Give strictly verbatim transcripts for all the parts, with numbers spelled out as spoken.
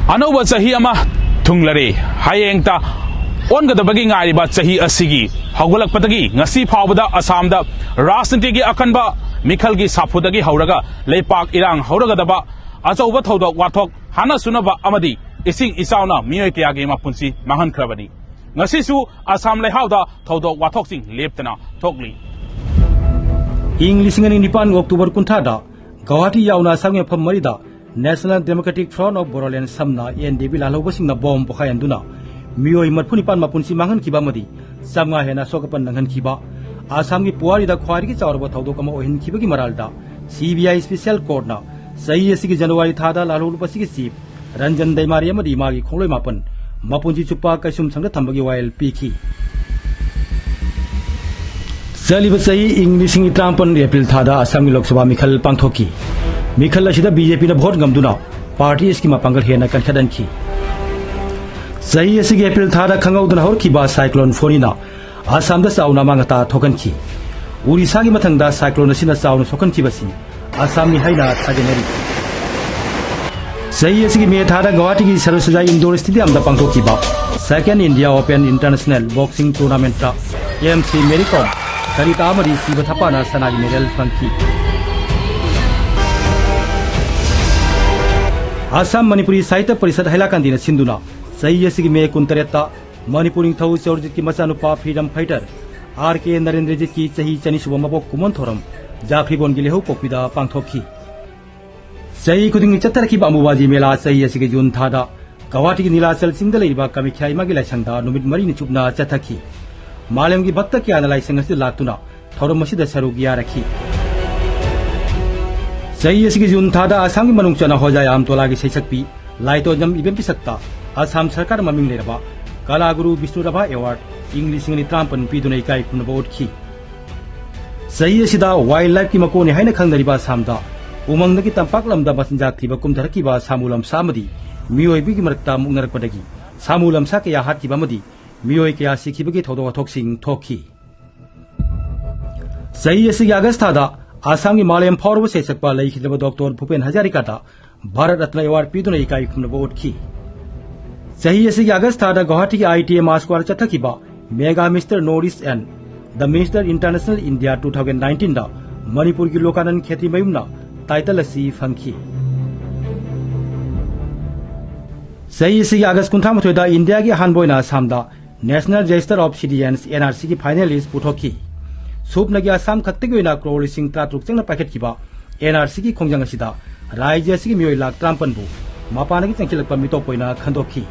ꯑꯅꯧꯕ ꯆꯍꯤ ꯑꯃ ꯊꯨꯡꯂꯔꯦ꯫ ꯍꯌꯦꯡꯇ ꯑꯣꯟꯒꯗꯕꯒꯤ ꯉꯥꯏꯔꯤꯕ ꯆꯍꯤ ꯑꯁꯤꯒꯤ ꯍꯧꯒꯠꯂꯛꯄꯗꯒꯤ ꯉꯁꯤ ꯐꯥꯎꯕꯗ ꯑꯁꯥꯝꯗ ꯔꯥꯖꯅꯤꯇꯤꯒꯤ ꯑꯀꯟꯕ ꯃꯤꯈꯜꯒꯤ ꯁꯥꯐꯨꯗꯒꯤ ꯍꯧꯔꯒ ꯂꯩꯄꯥꯛ ꯏꯔꯥꯡ ꯍꯧꯔꯒꯗꯕ ꯑꯆꯧꯕ ꯊꯧꯗꯣꯛ ꯋꯥꯊꯣꯛ, ꯍꯥꯠꯅ ꯁꯨꯅꯕ ꯑꯃꯗꯤ ꯏꯁꯤꯡ ꯏꯆꯥꯎꯅ ꯃꯤꯑꯣꯏ ꯀꯌꯥꯒꯤ ꯃꯄꯨꯟꯁꯤ ꯃꯥꯡꯍꯟꯈ꯭ꯔꯕꯅꯤ꯫ ꯉꯁꯤꯁꯨ ꯑꯁꯥꯝ ꯂꯩꯍꯥꯎꯗ ꯊꯧꯗꯣꯛ ꯋꯥꯊꯣꯛꯁꯤꯡ ꯂꯦꯞꯇꯅ ꯊꯣꯛꯂꯤ꯫ ꯏꯪ ꯂꯤꯁꯤꯡ ꯑꯅꯤ ꯅꯤꯄꯥꯟ ꯑꯣꯛꯇꯣꯕꯔ ꯀꯨꯟꯊ꯭ꯔꯥꯗ ꯒꯧꯍꯥꯇꯤ ꯌꯥꯎꯅ ꯑꯁꯥꯝꯒꯤ ꯃꯐꯝ ꯃꯔꯤꯗ National Democratic Front of Bodoland, ꯁꯝꯅ ꯑꯦꯟ ꯗꯤ ꯕꯤ ꯂꯥꯜꯍꯧꯕꯁꯤꯡꯅ ꯕꯣꯝ ꯄꯣꯈꯥꯏꯍꯟꯗꯨꯅ ꯃꯤꯑꯣꯏ ꯃꯔꯤꯐꯨ ꯅꯤꯄꯥꯟ ꯃꯄꯨꯟꯁꯤ ꯃꯥꯡꯍꯟꯈꯤꯕ ꯑꯃꯗꯤ ꯆꯥꯝꯃꯉꯥ ꯍꯦꯟꯅ ꯑꯁꯣꯛ ꯑꯄꯟ ꯅꯪꯍꯟꯈꯤꯕ ꯑꯁꯥꯝꯒꯤ ꯄꯨꯋꯥꯔꯤꯗ ꯈ꯭ꯋꯥꯏꯗꯒꯤ ꯆꯥꯎꯔꯕ ꯊꯧꯗꯣꯛ ꯑꯃ ꯑꯣꯏꯍꯟꯈꯤꯕꯒꯤ ꯃꯔꯥꯜꯗ ꯁꯤ ꯕꯤ ꯑꯥꯏ Special Courtꯅ ꯆꯍꯤ ꯑꯁꯤꯒꯤ ꯖꯅꯋꯥꯔꯤ ꯊꯥꯗ ꯂꯥꯜꯍꯧꯂꯨꯞ ꯑꯁꯤꯒꯤ chief ꯔꯟꯖꯟ ꯗꯩꯃꯥꯔꯤ ꯑꯃꯗꯤ ꯃꯥꯒꯤ ꯈꯣꯡꯂꯣꯏ ꯃꯥꯄꯟ ꯃꯄꯨꯟꯁꯤ ꯆꯨꯞꯄ ꯀꯩꯁꯨꯝꯁꯪꯗ ꯊꯝꯕꯒꯤ ꯋꯥꯌꯦꯜ ꯄꯤꯈꯤ꯫ ꯆꯠꯂꯤꯕ ꯆꯍꯤ ꯏꯪ ꯂꯤꯁꯤꯡ ꯇꯔꯥꯃꯥꯄꯟ ꯑꯦꯄ꯭ꯔꯤꯜ ꯊꯥꯗ ꯑꯁꯥꯝꯒꯤ ꯂꯣꯛ ꯁꯚꯥ ꯃꯤꯈꯜ ꯄꯥꯡꯊꯣꯛꯈꯤ꯫ ꯃꯤꯈꯜ ꯑꯁꯤꯗ ꯕꯤ ꯖꯦ ꯄꯤꯅ ꯚꯣꯠ ꯉꯝꯗꯨꯅ party ꯑꯁꯤꯒꯤ ꯃꯄꯥꯡꯒꯜ ꯍꯦꯟꯅ ꯀꯟꯈꯠꯍꯟꯈꯤ꯫ ꯆꯍꯤ ꯑꯁꯤꯒꯤ ꯑꯦꯄ꯭ꯔꯤꯜ ꯊꯥꯗ ꯈꯪꯍꯧꯗꯅ ꯍꯧꯔꯛꯈꯤꯕ cyclone ꯐꯣꯅꯤꯅ ꯑꯁꯥꯝꯗ ꯆꯥꯎꯅ ꯑꯃꯥꯡ ꯑꯇꯥ ꯊꯣꯛꯍꯟꯈꯤ꯫ ꯎꯔꯤꯁꯥꯒꯤ ꯃꯊꯪꯗ cyclone ꯑꯁꯤꯅ ꯆꯥꯎꯅ ꯁꯣꯛꯍꯟꯈꯤꯕꯁꯤ ꯑꯁꯥꯝꯅꯤ ꯍꯥꯏꯅ ꯊꯥꯖꯅꯔꯤ꯫ ꯆꯍꯤ ꯑꯁꯤꯒꯤ ꯃꯦ ꯊꯥꯗ ꯒꯧꯍꯥꯇꯤꯒꯤ ꯁꯔꯨꯁꯖꯥꯏ indoor stadiumꯗ ꯄꯥꯡꯊꯣꯛꯈꯤꯕ Second India Open International Boxing Tournamentꯇ ꯑꯦꯝ ꯁꯤ ꯃꯦꯔꯤ ꯀꯣꯝ, ꯁꯔꯤꯇꯥ ꯑꯃꯗꯤ ꯁꯤꯕ ꯊꯥꯄꯥꯅ ꯁꯅꯥꯒꯤ medal ꯐꯪꯈꯤ꯫ ꯑꯁꯥꯝ ꯃꯅꯤꯄꯨꯔꯤ ꯁꯥꯍꯤꯇ꯭ꯌ ꯄꯔꯤꯁꯠ ꯍꯥꯏꯂꯥꯀꯥꯟꯗꯤꯅ ꯁꯤꯟꯗꯨꯅ ꯆꯍꯤ ꯑꯁꯤꯒꯤ ꯃꯦ ꯀꯨꯟꯇꯔꯦꯠꯇ ꯃꯅꯤꯄꯨꯔ ꯅꯤꯡꯊꯧ ꯆꯧꯔꯖꯤꯠꯀꯤ ꯃꯆꯥꯅꯨꯄꯥ freedom fighter ꯑꯥꯔ ꯀꯦ ꯅꯔꯦꯟꯗ꯭ꯔꯖꯤꯠꯀꯤ ꯆꯍꯤ ꯆꯅꯤꯁꯨꯕ ꯃꯄꯣꯛ ꯀꯨꯝꯑꯣꯟ ꯊꯧꯔꯝ ꯖꯥꯈ꯭ꯔꯤꯕꯣꯟꯒꯤ ꯂꯩꯍꯧ ꯄꯣꯛꯄꯤꯗ ꯄꯥꯡꯊꯣꯛꯈꯤ꯫ ꯆꯍꯤ ꯈꯨꯗꯤꯡꯒꯤ ꯆꯠꯊꯔꯛꯈꯤꯕ ꯑꯝꯕꯨꯕꯥꯖꯤ ꯃꯦꯂꯥ ꯆꯍꯤ ꯑꯁꯤꯒꯤ ꯖꯨꯟ ꯊꯥꯗ ꯒꯧꯍꯥꯇꯤꯒꯤ ꯅꯤꯂꯥꯆꯜ ꯆꯤꯡꯗ ꯂꯩꯔꯤꯕ ꯀꯥꯃꯈ꯭ꯌꯥ ꯏꯃꯥꯒꯤ ꯂꯥꯏꯁꯪꯗ ꯅꯨꯃꯤꯠ ꯃꯔꯤꯅꯤ ꯆꯨꯞꯅ ꯆꯠꯊꯈꯤ꯫ ꯃꯥꯂꯦꯝꯒꯤ ꯚꯛꯇ ꯀꯌꯥꯅ ꯂꯥꯏꯁꯪ ꯑꯁꯤꯗ ꯂꯥꯛꯇꯨꯅ ꯊꯧꯔꯝ ꯑꯁꯤꯗ ꯁꯔꯨꯛ ꯌꯥꯔꯛꯈꯤ꯫ ꯆꯍꯤ ꯑꯁꯤꯒꯤ ꯖꯨꯟ ꯊꯥꯗ ꯑꯁꯥꯝꯒꯤ ꯃꯅꯨꯡ ꯆꯟꯅ ꯍꯣꯖꯥꯏ ꯑꯝꯇꯣꯂꯥꯒꯤ ꯁꯩꯁꯛꯄꯤ ꯂꯥꯏꯇꯣꯟꯖꯝ ꯏꯕꯦꯝ ꯄꯤꯁꯛꯇ ꯑꯁꯥꯝ ꯁꯔꯀꯥꯔ ꯃꯃꯤꯡ ꯂꯩꯔꯕ ꯀꯂꯥꯒꯨꯔꯨ ꯕꯤꯁꯅꯨ ꯔꯥꯚꯥ award ꯏꯪ ꯂꯤꯁꯤꯡ ꯑꯅꯤ ꯇꯔꯥꯃꯥꯄꯟ ꯄꯤꯗꯨꯅ ꯏꯀꯥꯏ ꯈꯨꯝꯅꯕ ꯎꯠꯈꯤ꯫ ꯆꯍꯤ ꯑꯁꯤꯗ wildlifeꯀꯤ ꯃꯀꯣꯟꯅꯤ ꯍꯥꯏꯅ ꯈꯪꯅꯔꯤꯕ ꯑꯁꯥꯝꯗ ꯎꯃꯪꯗꯒꯤ ꯇꯝꯄꯥꯛ ꯂꯝꯗ ꯃꯆꯤꯟꯖꯥꯛ ꯊꯤꯕ ꯀꯨꯝꯊꯔꯛꯈꯤꯕ ꯁꯥꯃꯨ ꯂꯝꯁꯥ ꯑꯃꯗꯤ ꯃꯤꯑꯣꯏꯕꯒꯤ ꯃꯔꯛꯇ ꯃꯨꯛꯅꯔꯛꯄꯗꯒꯤ ꯁꯥꯃꯨ ꯂꯝꯁꯥ ꯀꯌꯥ ꯍꯥꯠꯈꯤꯕ ꯑꯃꯗꯤ ꯃꯤꯑꯣꯏ ꯀꯌꯥ ꯁꯤꯈꯤꯕꯒꯤ ꯊꯧꯗꯣꯛ ꯋꯥꯊꯣꯛꯁꯤꯡ ꯊꯣꯛꯈꯤ꯫ ꯆꯍꯤ ꯑꯁꯤꯒꯤ ꯑꯥꯒꯁ ꯊꯥꯗ ꯑꯁꯥꯝꯒꯤ ꯃꯥꯂꯦꯝ ꯐꯥꯎꯔꯕ ꯁꯩꯁꯛꯄ ꯂꯩꯈꯤꯗ꯭ꯔꯕ ꯗꯣꯛꯇꯔ ꯚꯨꯄꯦꯟ ꯍꯖꯥꯔꯤꯀꯥꯗ ꯚꯥꯔꯠ ꯔꯠꯅ ꯑꯦꯋꯥꯔꯗ ꯄꯤꯗꯨꯅ ꯏꯀꯥꯏ ꯈꯨꯝꯅꯕ ꯎꯠꯈꯤ꯫ ꯆꯍꯤ ꯑꯁꯤꯒꯤ ꯑꯥꯒꯁ ꯊꯥꯗ ꯒꯧꯍꯥꯇꯤꯒꯤ ꯑꯥꯏ ꯇꯤ ꯑꯦꯝ ꯑꯥꯔꯠꯁ ꯁ꯭ꯀ꯭ꯋꯥꯔꯗ ꯆꯠꯊꯈꯤꯕ Mega Mister North East and the Mister International India two thousand nineteenꯗ ꯃꯅꯤꯄꯨꯔꯒꯤ ꯂꯣꯀꯥꯅꯟ ꯈꯦꯇ꯭ꯔꯤꯃꯌꯨꯝꯅ ꯇꯥꯏꯇꯜ ꯑꯁꯤ ꯐꯪꯈꯤ꯫ ꯆꯍꯤ ꯑꯁꯤꯒꯤ ꯑꯥꯒꯁ ꯀꯨꯟꯊ꯭ꯔꯥ ꯃꯥꯊꯣꯏꯗ ꯏꯟꯗꯤꯌꯥꯒꯤ ꯑꯍꯥꯟꯕ ꯑꯣꯏꯅ ꯑꯁꯥꯝꯗ National Register of Citizens, N R Cꯒꯤ final list ꯄꯨꯊꯣꯛꯈꯤ꯫ ꯁꯨꯞꯅꯒꯤ ꯑꯁꯥꯝ ꯈꯛꯇꯒꯤ ꯑꯣꯏꯅ ꯀ꯭ꯔꯣꯔ ꯂꯤꯁꯤꯡ ꯇꯔꯥꯇꯔꯨꯛ ꯆꯪꯅ ꯄꯥꯏꯈꯠꯈꯤꯕ N R Cꯒꯤ ꯈꯣꯡꯖꯪ ꯑꯁꯤꯗ ꯔꯥꯖ꯭ꯌ ꯑꯁꯤꯒꯤ ꯃꯤꯑꯣꯏ ꯂꯥꯈ ꯇꯔꯥꯃꯥꯄꯟꯕꯨ ꯃꯄꯥꯟꯗꯒꯤ ꯆꯪꯁꯤꯜꯂꯛꯄ ꯃꯤꯇꯣꯞ ꯑꯣꯏꯅ ꯈꯟꯗꯣꯛꯈꯤ꯫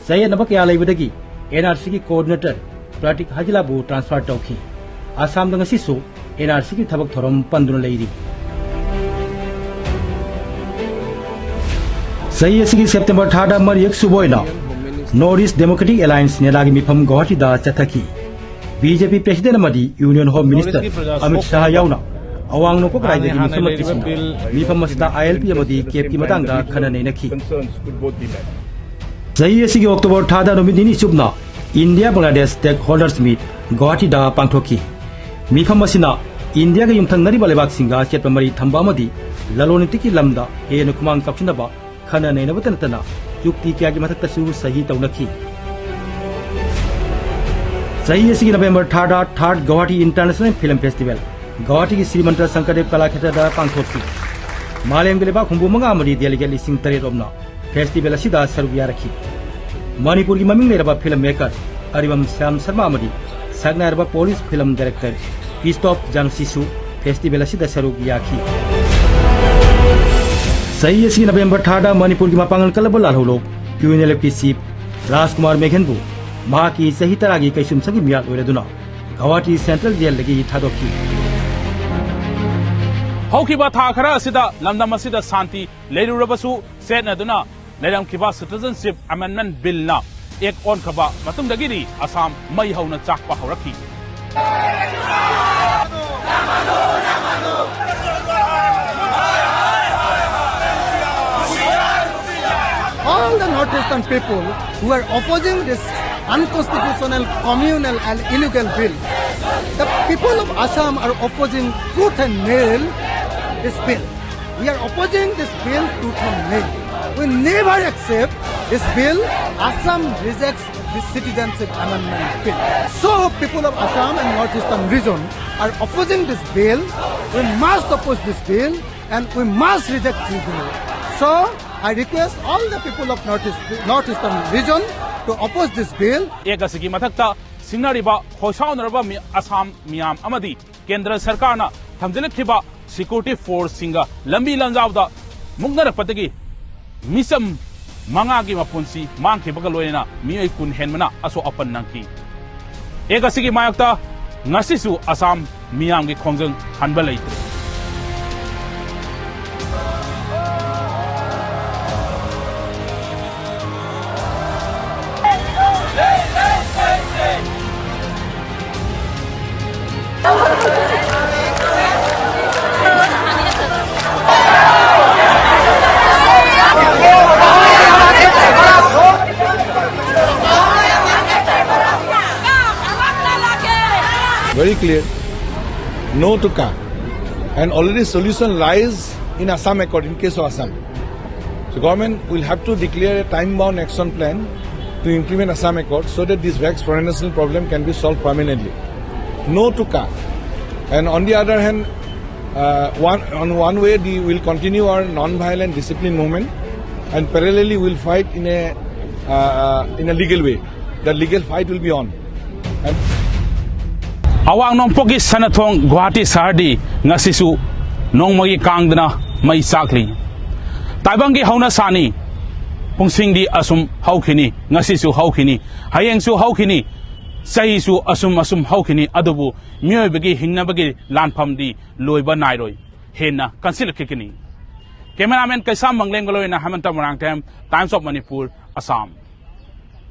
ꯆꯌꯦꯠꯅꯕ ꯀꯌꯥ ꯂꯩꯕꯗꯒꯤ N R Cꯒꯤ coordinator ꯄ꯭ꯔꯇꯤꯛ ꯍꯖꯤꯂꯥꯕꯨ transfer ꯇꯧꯈꯤ꯫ ꯑꯁꯥꯝꯗ ꯉꯁꯤꯁꯨ N R Cꯒꯤ ꯊꯕꯛ ꯊꯧꯔꯝ ꯄꯟꯗꯨꯅ ꯂꯩꯔꯤ꯫ ꯆꯍꯤ ꯑꯁꯤꯒꯤ ꯁꯦꯞꯇꯦꯝꯕꯔ ꯊꯥꯗ ꯃꯔꯤꯔꯛ ꯁꯨꯕ ꯑꯣꯏꯅ North East Democratic Alliance, ꯅꯦꯗꯥꯒꯤ ꯃꯤꯐꯝ ꯒꯧꯍꯥꯇꯤꯗ ꯆꯠꯊꯈꯤ꯫ B J P president ꯑꯃꯗꯤ Union Home Minister Amit Shah ꯌꯥꯎꯅ ꯑꯋꯥꯡ ꯅꯣꯡꯄꯣꯛ ꯔꯥꯖ꯭ꯌꯒꯤ ꯃꯤꯐꯝ ꯃꯟꯇ꯭ꯔꯤꯁꯤꯡꯅ ꯃꯤꯐꯝ ꯑꯁꯤꯗ I L P ꯑꯃꯗꯤ ꯀꯦꯞꯀꯤ ꯃꯇꯥꯡꯗ ꯈꯟꯅ ꯅꯩꯅꯈꯤ꯫ ꯆꯍꯤ ꯑꯁꯤꯒꯤ ꯑꯣꯛꯇꯣꯕꯔ ꯊꯥꯗ ꯅꯨꯃꯤꯠ ꯅꯤꯅꯤ ꯆꯨꯞꯅ India Bangladesh Stakeholders Meet ꯒꯧꯍꯥꯇꯤꯗ ꯄꯥꯡꯊꯣꯛꯈꯤ꯫ ꯃꯤꯐꯝ ꯑꯁꯤꯅ ꯏꯟꯗꯤꯌꯥꯒ ꯌꯨꯝꯊꯪꯅꯔꯤꯕ ꯂꯩꯕꯥꯛꯁꯤꯡꯒ ꯑꯆꯦꯠꯄ ꯃꯔꯤ ꯊꯝꯕ ꯑꯃꯗꯤ ꯂꯂꯣꯟ ꯏꯇꯤꯛꯀꯤ ꯂꯝꯗ ꯍꯦꯟꯅ ꯈꯨꯃꯥꯡ ꯆꯥꯎꯁꯤꯟꯅꯕ ꯈꯟꯅ ꯅꯩꯅꯕꯇ ꯅꯠꯇꯅ ꯆꯨꯛꯇꯤ ꯀꯌꯥꯒꯤ ꯃꯊꯛꯇꯁꯨ ꯁꯍꯤ ꯇꯧꯅꯈꯤ꯫ ꯆꯍꯤ ꯑꯁꯤꯒꯤ ꯅꯕꯦꯝꯕꯔ ꯊꯥꯗ Third Guwahati International Film Festival ꯒꯧꯍꯥꯇꯤꯒꯤ Shri ꯃꯟꯇ꯭ꯔ ꯁꯪꯀꯔꯗꯦꯕ ꯀꯂꯥ ꯈꯦꯇ꯭ꯔꯗ ꯄꯥꯡꯊꯣꯛꯈꯤ꯫ ꯃꯥꯂꯦꯝꯒꯤ ꯂꯩꯕꯥꯛ ꯍꯨꯝꯐꯨ ꯃꯉꯥ ꯑꯃꯗꯤ delegate ꯂꯤꯁꯤꯡ ꯇꯔꯦꯠ ꯔꯣꯝꯅ festival ꯑꯁꯤꯗ ꯁꯔꯨꯛ ꯌꯥꯔꯛꯈꯤ꯫ ꯃꯅꯤꯄꯨꯔꯒꯤ ꯃꯃꯤꯡ ꯂꯩꯔꯕ film maker ꯑꯔꯤꯕꯝ ꯁ꯭ꯌꯥꯝ ꯁꯔꯃ ꯑꯃꯗꯤ ꯁꯛꯅꯥꯏꯔꯕ Polish film director ꯄꯤꯁꯇꯣꯞ ꯖꯥꯡꯁꯤꯁꯨ festival ꯑꯁꯤꯗ ꯁꯔꯨꯛ ꯌꯥꯈꯤ꯫ ꯆꯍꯤ ꯑꯁꯤꯒꯤ ꯅꯕꯦꯝꯕꯔ ꯊꯥꯗ ꯃꯅꯤꯄꯨꯔꯒꯤ ꯃꯄꯥꯡꯒꯜ ꯀꯜꯂꯕ ꯂꯥꯜꯍꯧꯂꯨꯞ U N L Fꯀꯤ chief ꯔꯥꯖꯀꯨꯃꯥꯔ ꯃꯦꯘꯟꯕꯨ ꯃꯍꯥꯛꯀꯤ ꯆꯍꯤ ꯇꯔꯥꯒꯤ ꯀꯩꯁꯨꯝꯁꯪꯒꯤ ꯃꯤꯌꯥꯠ ꯑꯣꯏꯔꯗꯨꯅ ꯒꯧꯍꯥꯇꯤ Central Jailꯗꯒꯤ ꯊꯥꯗꯣꯛꯈꯤ꯫ ꯍꯧꯈꯤꯕ ꯊꯥ ꯈꯔ ꯑꯁꯤꯗ ꯂꯝꯗꯝ ꯑꯁꯤꯗ ꯁꯥꯟꯇꯤ ꯂꯩꯔꯨꯔꯕꯁꯨ, ꯆꯦꯠꯅꯗꯨꯅ ꯂꯩꯔꯝꯈꯤꯕ Citizenship Amendment Billꯅ Act ꯑꯣꯟꯈ꯭ꯔꯕ ꯃꯇꯨꯡꯗꯒꯤꯗꯤ ꯑꯁꯥꯝ ꯃꯩ ꯍꯧꯅ ꯆꯥꯛꯄ ꯍꯧꯔꯛꯈꯤ꯫ All the Northeastern people who are opposing this unconstitutional, communal and illegal bill, the people of Assam are opposing tooth and nail this bill. We are opposing this bill tooth and nail. We never accept this bill. Assam rejects this citizenship amendment bill. So, people of Assam and Northeastern region are opposing this bill. We must oppose this bill and we must reject this bill. So, I request all the people of Northeast, Northeastern region to oppose this bill. ꯑꯦꯛ ꯑꯁꯤꯒꯤ ꯃꯊꯛꯇ ꯁꯤꯡꯅꯔꯤꯕ ꯈꯣꯏꯁꯥꯎꯅꯔꯕ ꯃꯤ-, ꯑꯁꯥꯝ ꯃꯤꯌꯥꯝ ꯑꯃꯗꯤ ꯀꯦꯟꯗ꯭ꯔ ꯁꯔꯀꯥꯔꯅ ꯊꯝꯖꯤꯜꯂꯛꯈꯤꯕ security ꯐꯣꯔꯁꯁꯤꯡꯒ ꯂꯝꯕꯤ ꯂꯝꯖꯥꯎꯗ ꯃꯨꯛꯅꯔꯛꯄꯗꯒꯤ ꯃꯤꯆꯝ ꯃꯉꯥꯒꯤ ꯃꯄꯨꯟꯁꯤ ꯃꯥꯡꯈꯤꯕꯒ ꯂꯣꯏꯅꯅ ꯃꯤꯑꯣꯏ ꯀꯨꯟ ꯍꯦꯟꯕꯅ ꯑꯁꯣꯛ ꯑꯄꯟ ꯅꯪꯈꯤ꯫ ꯑꯦꯛ ꯑꯁꯤꯒꯤ ꯃꯥꯌꯣꯛꯇ ꯉꯁꯤꯁꯨ ꯑꯁꯥꯝ ꯃꯤꯌꯥꯝꯒꯤ ꯈꯣꯡꯖꯪ ꯍꯟꯕ ꯂꯩꯇ꯭ꯔꯤ꯫ Very clear. No to car. And already solution lies in Assam Accord in case of Assam. So government will have to declare a time-bound action plan to implement Assam Accord so that this vexed foreign national problem can be solved permanently. No to car. And on the other hand, uh, one, on one way, the, we'll continue our non-violent discipline movement, and parallelly, we'll fight in a, uh, uh, in a legal way. The legal fight will be on. And ꯑꯋꯥꯡ ꯅꯣꯡꯄꯣꯛꯀꯤ ꯁꯅꯥꯊꯣꯡ ꯒꯨꯋꯥꯍꯥꯇꯤ ꯁꯍꯔꯗꯤ ꯉꯁꯤꯁꯨ ꯅꯣꯡꯃꯒꯤ ꯀꯥꯡꯗꯅ ꯃꯩ ꯆꯥꯛꯂꯤ꯫ ꯇꯥꯏꯕꯪꯒꯤ ꯍꯧꯅꯁꯥꯅꯤ꯫ ꯄꯨꯡꯁꯤꯡꯗꯤ ꯑꯁꯨꯝ ꯍꯧꯈꯤꯅꯤ, ꯉꯁꯤꯁꯨ ꯍꯧꯈꯤꯅꯤ, ꯍꯌꯦꯡꯁꯨ ꯍꯧꯈꯤꯅꯤ, ꯆꯍꯤꯁꯨ ꯑꯁꯨꯝ ꯑꯁꯨꯝ ꯍꯧꯈꯤꯅꯤ꯫ ꯑꯗꯨꯕꯨ ꯃꯤꯑꯣꯏꯕꯒꯤ ꯍꯤꯡꯅꯕꯒꯤ ꯂꯥꯟꯐꯝꯗꯤ ꯂꯣꯏꯕ ꯅꯥꯏꯔꯣꯏ, ꯍꯦꯟꯅ ꯀꯟꯁꯤꯜꯂꯛꯈꯤꯒꯅꯤ꯫ ꯀꯦꯃꯦꯔꯥꯃꯦꯟ ꯀꯩꯁꯥꯝ ꯃꯪꯂꯦꯝꯒ ꯂꯣꯏꯅꯅ ꯍꯦꯃꯟꯇ Moirangthem, Times of Manipur, Assam꯫